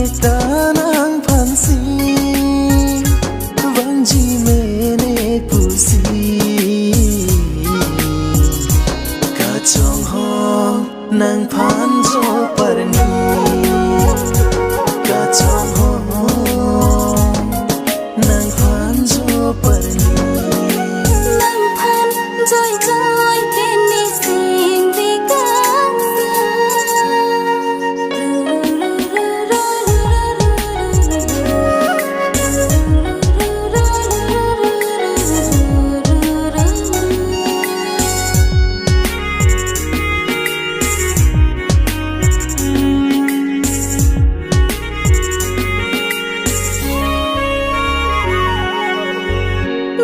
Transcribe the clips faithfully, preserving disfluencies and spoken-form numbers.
Ta nangphansi vangji mene pusi kachonghong nangphan jo parni. Kachonghong nangphan jo parni. Nangphan joijoi pen ne singve kangsa.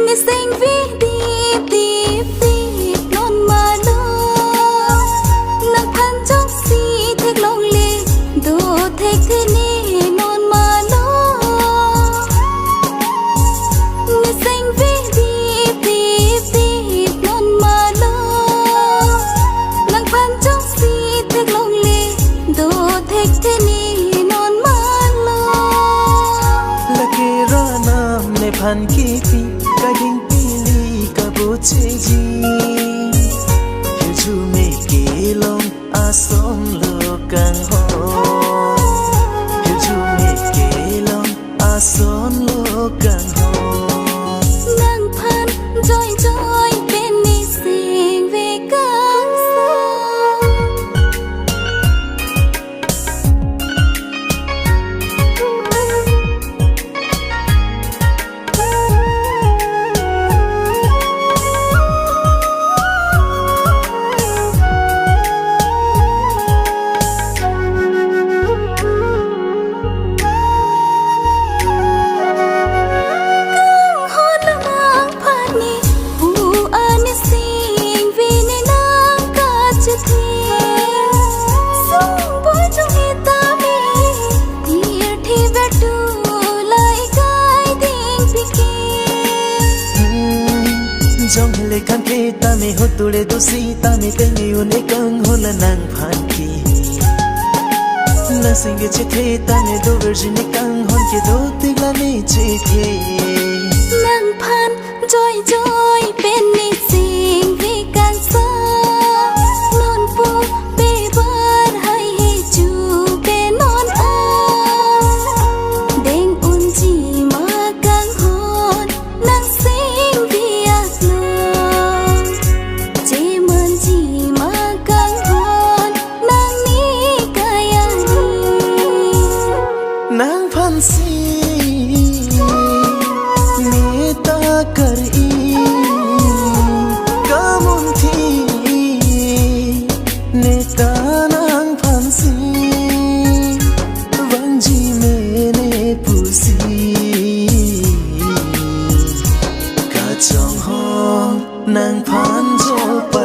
Ne singve dip dip dip non malo. Nangphan jongsi theklongle do thekthe ne non malo. Ne singve dip dip dip non malo. Nangphan jongsi theklongle do thekthe ne non malo. Lake ranam nephan kipi kading pili kabocheji. Hirjume kelong ason lo kanghon. Hirjume kelong ason lo kanghon. Nangphan joijoi pen ne singve kangsa. Kanghon nangphan ne pu an ne singve ne nangkachethe. Sungpoi jong hetame tirthe vertu lai kai ding pike. Hmm, jong hele khan ke tame hotu le dosi tame tengni un-e kanghon la nangphan ke. Nang singve chethe tame doverji ne kanghon kedo tik la ne chethe. Nangphan joijoi pen ne singve kangsa. Non pu pe bar hai he chu pe non o. Deng unji ma kanghon nang singve aklo. Chemanji ma kanghon nangni kayari. Nangphansi ne ta kari kamunthi ne ta nangphansi vangji mene pusi kachonghong nangphan jo pa